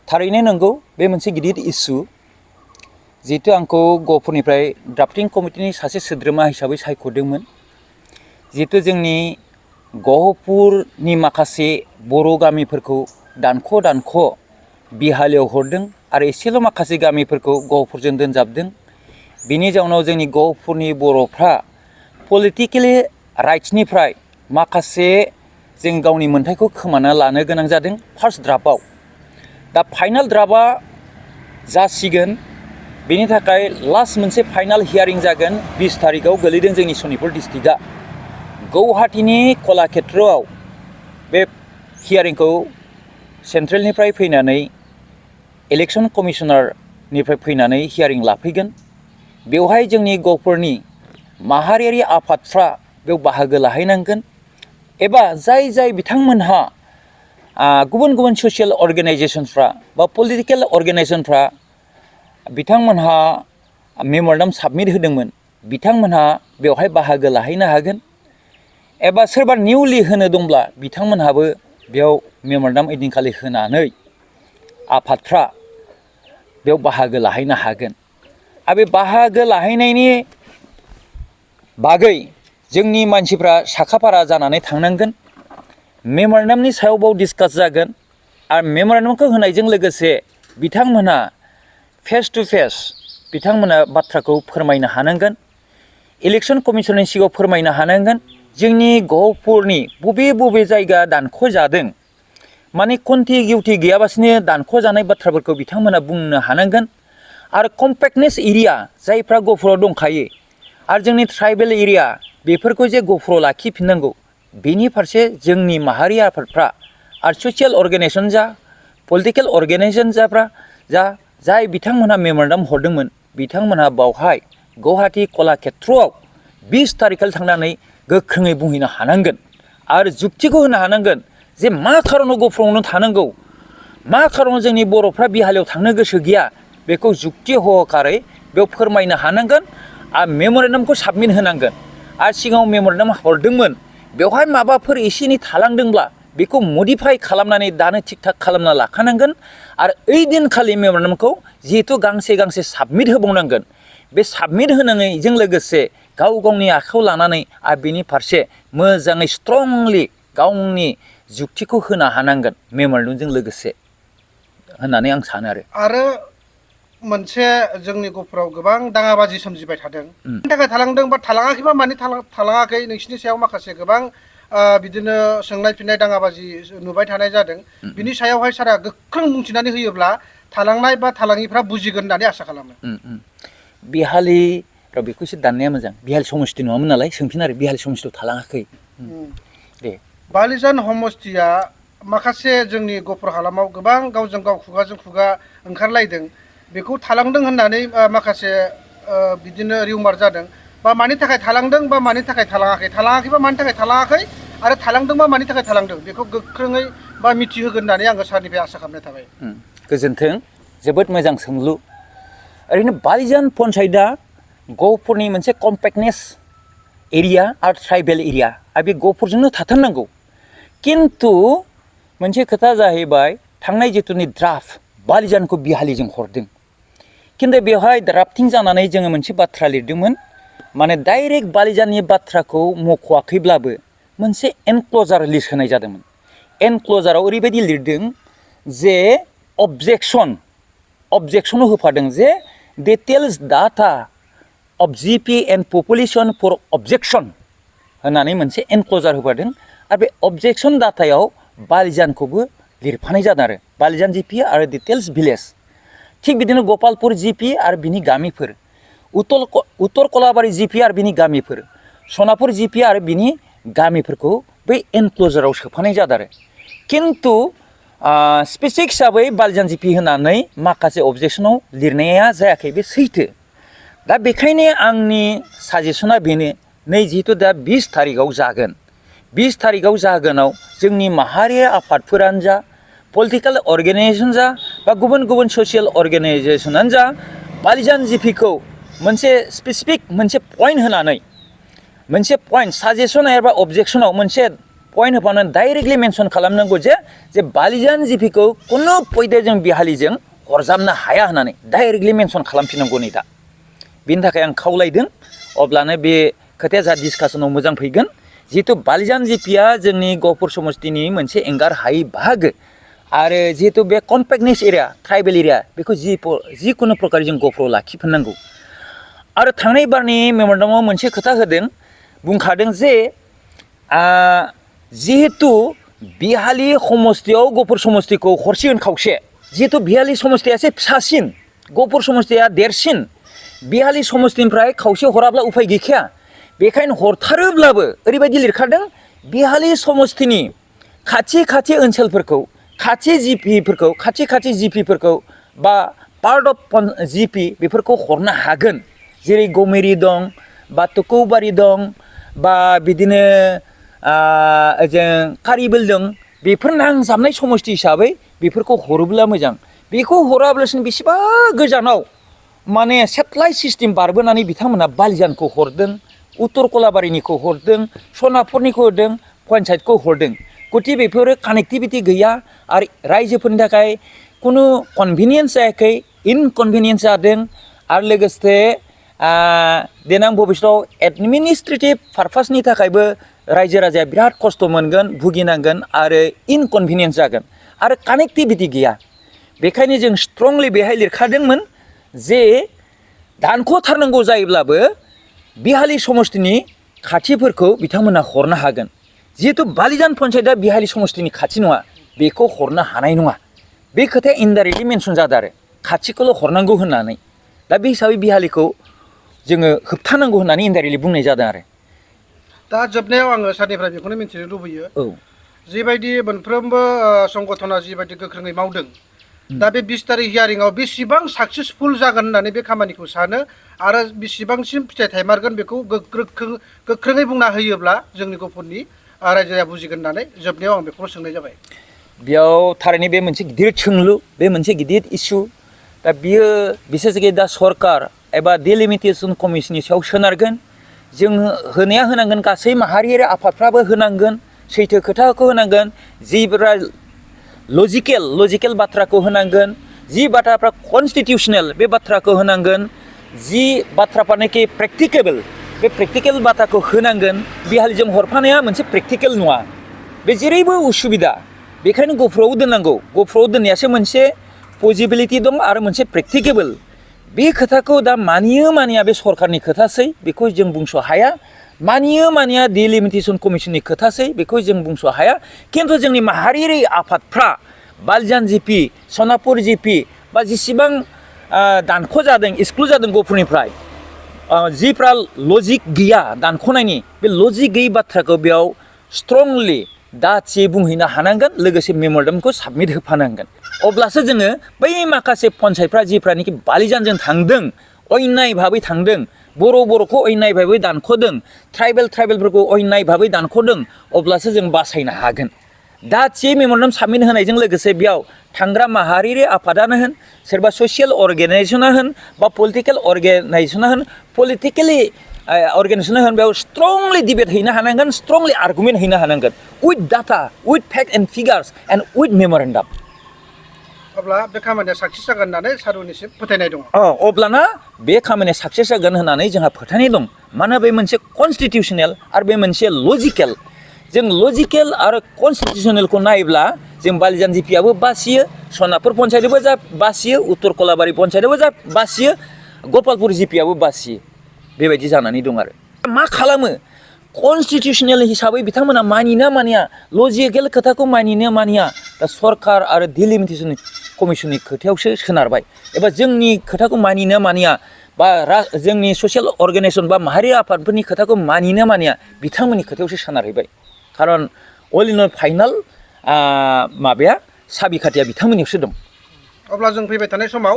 थारैनो नंगौ बे मोनसे गिदिर इस्यु जिहेतु आंखौ गहपुरनिफ्राय ड्राफ्टिं कमिटिनि सासे सोद्रोमा हिसाबै सायख'दोंमोन जिहेतु जोंनि गहपुरनि माखासे बर' गामिफोरखौ दानख' बिहालियाव हरदों आरो एसेल' माखासे गामिफोरखौ गहपुरजों दोनजाबदों बिनि जाउनाव जोंनि गहपुरनि बर'फ्रा पलिटिकेलि राइट्सनिफ्राय माखासे जों गावनि मोन्थाइखौ खोमाना लानो गोनां जादों फार्स्ट ड्राफ्टआव दा फाइनाल ड्राफ्टआ जासिगोन बेनि थाखाय लास्ट मोनसे फाइनाल हियारिं जागोन 20 तारिखआव गोलैदों जोंनि सनितपुर डिस्ट्रिक्टआ गौहाटीनि कलाक्षेत्रआव बे हियारिंखौ सेन्ट्रेलनिफ्राय फैनानै इलेक्शन कमिशनारनिफ्राय फैनानै हियारिं लाफैगोन बेवहाय जोंनि गहपुरनि माहारियारि आफादफ्रा बेयाव बाहागो लाहैनांगोन एबा जाय बिथांमोनहा गुबुन गुबुन ससियेल अर्गेनाइजेशनफ्रा बा पलिटिकेल अर्गेनाइजेशनफ्रा बिथांमोनहा मेम'रेन्डाम साबमिट होदोंमोन बिथांमोनहा बेवहाय बाहागो लाहैनो हागोन एबा सोरबा निउलि होनो दंब्ला बिथांमोनहाबो बेयाव मेम'रेन्डाम ओइदिनखालि होनानै आफादफ्रा बेयाव बाहागो लाहैनो हागोन आरो बे बाहागो लाहैनायनि बागै जोंनि मानसिफ्रा साखाफारा जानानै थांनांगोन मेम'रेन्डामनि सायाव बाव डिसकास जागोन आरो मेम'रेन्डामखौ होनायजों लोगोसे बिथांमोनहा फेस टु फेस बिथांमोना बाथ्राखौ फोरमायनो हानांगोन इलेक्शन कमिशननि सिगाङाव फोरमायनो हानांगोन जोंनि गहपुरनि बबे जायगा दानख' जादों माने कन्टिगिउटि गैयाबासिनो दानख' जानाय बाथ्राफोरखौ बिथांमोना बुंनो हानांगोन आरो कम्पेक्टनेस एरिया जायफ्रा गहपुराव दंखायो आरो जोंनि ट्राइबेल एरिया बेफोरखौ जे गहपुराव लाखिफिननांगौ बेनि फारसे जोंनि माहारि आफादफ्रा आरो ससियेल अर्गेनाइजेसन जा पलिटिकेल अर्गेनाइजेसन जाय बिथांमोनहा मेम'रेन्डाम हरदोंमोन बिथांमोनहा बावहाय गौहाटी कलाक्षेत्रआव 20 तारिखखालि थांनानै गोख्रोङै बुंहैनो हानांगोन आरो जुक्तिखौ होनो हानांगोन जे मा खारनाव गहपुरावनो थानांगौ मा खारनाव जोंनि बर'फ्रा बिहालियाव थांनो गोसो गैया बेखौ जुक्ति सहकारै बेयाव फोरमायनो हानांगोन आरो मेम'रेन्डामखौ साबमिट होनांगोन आरो सिगाङाव मेम'रेन्डाम हरदोंमोन बेवहाय माबाफोर एसे एनै थालांदोंब्ला बेखौ मडिफाइ खालामनानै दानो थिक थाक खालामना लाखानांगोन आरो ओइ दिनखालि मेम'रेन्डामखौ जिहेतु गांसे साबमिट होबावनांगोन बे साबमिट होनायजों लोगोसे गावनि आखायाव लानानै आरो बेनि फारसे मोजाङै स्ट्रंलि गावनि जुक्तिखौ होनो हानांगोन मेम'रेन्डामजों लोगोसे होननानै आं सानो आरो मोनसे जोंनि गहपुराव गोबां दाङाबाजि सोमजिबाय थादों मानि थाखाय थालांदों बा थालाङाखैबा मानि थालाङाखै नोंसिनि सायाव माखासे गोबां बिदिनो सोंनाय फिननाय दाङाबाजि नुबाय थानाय जादों बिनि सायावहाय सारा गोख्रों बुंथिनानै होयोब्ला थालांनाय बा थालाङिफ्रा बुजिगोन होननानै आसा खालामो बिहालि बेखौ एसे दाननाया मोजां बिहालि समस्ति नङामोन नालाय सोंफिन आरो बिहालि समस्तियाव थालाङाखै दे बालिजान समस्तिया माखासे जोंनि गहपुर हालामाव गोबां गावजों गाव खुगाजों खुगा ओंखारलायदों बेखौ थालांदों होननानै माखासे बिदिनो रिउमार जादों बा मानि थाखाय थालांदों बा मानि थाखाय थालाङाखैबा मानि थाखाय थालाङाखै आरो थालांदोंबा मानि थाखाय थालांदों बेखौ गोख्रोङै बा मिथिहोगोन होननानै आङो सारनिफ्राय आसा खालामनाय थाबाय गोजोन्थों जोबोद मोजां सोंलु ओरैनो बालिजान पन्सायतआ गहपुरनि मोनसे कम्पेक्टनेस एरिया आरो ट्राइबेल एरिया आरो बे गहपुरजोंनो थाथारनांगौ किन्तु मोनसे खोथा जाहैबाय थांनाय जिथुनि ड्राफ्ट बालिजानखौ बिहालिजों हरदों किन्तु बेवहाय ड्राफ्टिं जानानै जोङो मोनसे बाथ्रा लिरदोंमोन माने डाइरेक्ट बालिजाननि बाथ्राखौ मख'वाखैब्लाबो मोनसे एनक्ल'जार लिस्ट होनाय जादोंमोन एनक्ल'जाराव ओरैबायदि लिरदों जे अबजेक्सनाव होफादों जे details data of GP and population for objection होननानै मोनसे एनक्ल'जार होफादों आरो बे अबजेक्सन डाटायाव बालिजानखौबो लिरफानाय जादों आरो बालिजान जिपि आरो डिटेल्स भिलेज थिग बिदिनो गपालपुर जिपि आरो बिनि गामिफोर उत्तर कलाबारि जिपि आरो बिनि गामिफोर सनापुर जिपि आरो बिनि गामिफोरखौ बै एनक्ल'जाराव सोफानाय जादों आरो किन्तु स्पेसिफिक हिसाबै बालिजान जिपि होननानै माखासे अबजेक्सनाव लिरनाया जायाखै बे सैथो दा बेखायनो आंनि साजेसना बेनो नै जिहेतु दा 20 तारिखआव जागोन 20 तारिखआव जागोनाव जोंनि माहारि आफादफोरानो जा पलिटिकेल अर्गेनाइजेसन जा बा गुबुन गुबुन ससियेल अर्गेनाइजेसनानो जा बालिजान जिपिखौ मोनसे स्पेसिफिक मोनसे पइन्ट होनानै मोनसे पइन्ट साजेसन एबा अबजेक्सनाव मोनसे पॉइंट होफानानै डाइरेक्टलि मेंशन खालामनांगौ जे बालिजान जिपिखौ कुनु पयदे जों बिहालिजों हरजाबनो हाया होननानै डाइरेक्टलि मेंशन खालामफिननांगौ नै दा बेनि थाखाय आं खावलायदों अब्लानो बे खोथाया जा डिसकासनाव मोजां फैगोन जिहेतु बालिजान जिपिया जोंनि गहपुर समष्टिनि मोनसे एंगार हायै बाहागो आरो जिहेतु बे कम्पेक्टनेस एरिया ट्राइबेल एरिया बेखौ जिकुनु प्रकार जों गहपुराव लाखिफिननांगौ आरो थांनाय बारनि मेम'रेन्डामाव मोनसे खोथा होदों बुंखादों जे जिहेतु बिहालि समष्टियाव गहपुर समष्टिखौ हरसिगोन खावसे जिहेतु बिहालि समष्टिया एसे फिसासिन गहपुर समष्टिया देरसिन बिहालि समष्टिनिफ्राय खावसे हराब्ला उफाय गैखाया बेखायनो हरथारोब्लाबो ओरैबायदि लिरखादों बिहालि समष्टिनि खाथि खाथि ओनसोलफोरखौ खाथि जिपिफोरखौ बा पार्ट अफ जिपि बेफोरखौ हरनो हागोन जेरै गमेरि दं बा तुकौबारि दं बा बिदिनो जों कारिबिल दं बेफोर नांजाबनाय समष्टि हिसाबै बेफोरखौ हरोब्ला मोजां बेखौ हराब्लासिनो बेसेबा गोजानाव माने सेटेलाइट सिस्टेम बारबोनानै बिथांमोना बालिजानखौ हरदों उत्तर कलाबारिनिखौ हरदों सनापुरनिखौ हरदों पन्चायतखौ हरदों गति बेफोरो कानेक्टिभिटि गैया आरो रायजोफोरनि थाखाय कुनु कनभिनियेन्स जायाखै इनकनभिनियेन्स जादों आरो लोगोसे देनां भबिष्यतआव एडमिनिस्ट्रेटिभ पारपासनि थाखायबो रायजो राजाया बिराद खस्थ' मोनगोन भुगिनांगोन आरो इनकनभिनियेन्स जागोन आरो कानेक्टिभिटि गैया बेखायनो जों स्ट्रंलि बेहाय लिरखादोंमोन जे दानख'थारनांगौ जायोब्लाबो बिहालि समष्टिनि खाथिफोरखौ बिथांमोना हरनो हागोन जिहेतु बालिजान पन्चायतआ बिहालि समष्टिनि खाथि नङा बेखौ हरनो हानाय नङा बे खोथाया इनडाइरेक्टलि मेनसन जादों आरो खाथिखौल' हरनांगौ होननानै दा बे हिसाबै बिहालिखौ जोङो होबथानांगौ होननानै इनडाइरेक्टलि बुंनाय जादों आरो दा जोबनायाव आङो सारनिफ्राय बेखौनो मिथिनो लुबैयो जिबायदि मोनफ्रोमबो संगठना जिबायदि गोख्रोङै मावदों दा बे 20 तारिख हियारिंआव बेसेबां साक्सेसफुल जागोन होननानै बे खामानिखौ सानो आरो बेसेबांसिम फिथाइ थाइमारगोन बेखौ गोख्रोङै बुंना होयोब्ला जोंनि गहपुरनि रायजोआ बुजिगोन होननानै जोबनायाव आं बेखौनो सोंनाय जाबाय बेयाव थारैनो बे मोनसे गिदिर सोंलु बे मोनसे गिदिर इस्यु दा बियो बिसेसकै दा सरकार एबा डिलिमिटेशन कमिसननि सायाव सोनारगोन जों होनाया होनांगोन गासै माहारियारि आफादफ्राबो होनांगोन सैथो खोथाखौ होनांगोन जिफोरा लजिकेल बाथ्राखौ होनांगोन जि बाथ्राफ्रा कनस्टिटिउसनेल बे बाथ्राखौ होनांगोन जि बाथ्राफ्रानोखि प्रेक्टिकेबल बे प्रेक्टिकेल बाथ्राखौ होनांगोन बिहालिजों हरफानाया मोनसे प्रेक्टिकेल नङा बे जेरैबो उसुबिदा बेखायनो गहपुराव दोननांगौ गहपुराव दोननायासो मोनसे पसिबिलिटि दं आरो मोनसे प्रेक्टिकेबल बे खोथाखौ दा मानियो मानिया बे सरकारनि खोथासै बेखौ जों बुंस' हाया मानियो मानिया डिलिमिटेशन कमिसननि खोथासै बेखौ जों बुंस' हाया खिन्थु जोंनि माहारियारि आफादफ्रा बालिजान जिपि सनापुर जिपि बा जेसेबां दानख' जादों एक्सक्लुड जादों गहपुरनिफ्राय जिफ्रा लजिक गैया दानख'नायनि बे लजिक गैयै बाथ्राखौ बेयाव स्ट्रंलि दाथियै बुंहैनो हानांगोन लोगोसे मेम'रेन्डामखौ साबमिट होफानांगोन अब्लासो जोङो बै माखासे पन्चायतफ्रा जिफ्रानोखि बालिजानजों थांदों अन्याय भाबै थांदों बर'खौ अन्याय भाबै दानख'दों ट्राइबेलफोरखौ अन्याय भाबै दानख'दों अब्लासो जों बासायनो हागोन दाथियै मेम'रेन्डाम साबमिट होनायजों लोगोसे बेयाव थांग्रा माहारियारि आफादानो होन सोरबा ससियेल अर्गेनाइजेसना होन बा पलिटिकेल अर्गेनाइजेसना होन पलिटिकेलि अर्गेनाइजेसना होन बेयाव स्ट्रंलि डिबेट हैनो हानांगोन स्ट्रंलि आर्गुमेन्ट हैनो हानांगोन with data with fact and figures and with memorandum अब्ला बे खामानिया साक्सेस जागोन होननानै सारनिसिम फोथायनाय दङ अब्लाना बे खामानिया साक्सेस जागोन होननानै जोंहा फोथायनाय दं मानोना बे मोनसे कनस्टिटिउसनेल आरो बे मोनसे लजिकेल जों लजिकेल आरो कनस्टिटिउसनेलखौ नायोब्ला जों बालिजान जिपियाबो बासियो सनापुर पन्चायतआबो बासियो उत्तर कलाबारि पन्चायतआबो बासियो गपालपुर जिपियाबो बासियो बेबायदि जानानै दं आरो मा खालामो कनस्टिटिउसनेल हिसाबै बिथांमोना मानिना मानिया लजिकेल खोथाखौ मानिना मानिया दा सरकार आरो डिलिमिटेशन कमिसननि खोथायावसो सोनारबाय एबा जोंनि खोथाखौ मानिना मानिया बा जोंनि ससियेल अर्गेनाइजेसन बा माहारि आफादफोरनि खोथाखौ मानिना मानिया बिथांमोननि खोथायावसो सोनारहैबाय खारन अल इन अल फाइनाल माबाया साबिखाथिया बिथांमोननियावसो दं अब्ला जों फैबाय थानाय समाव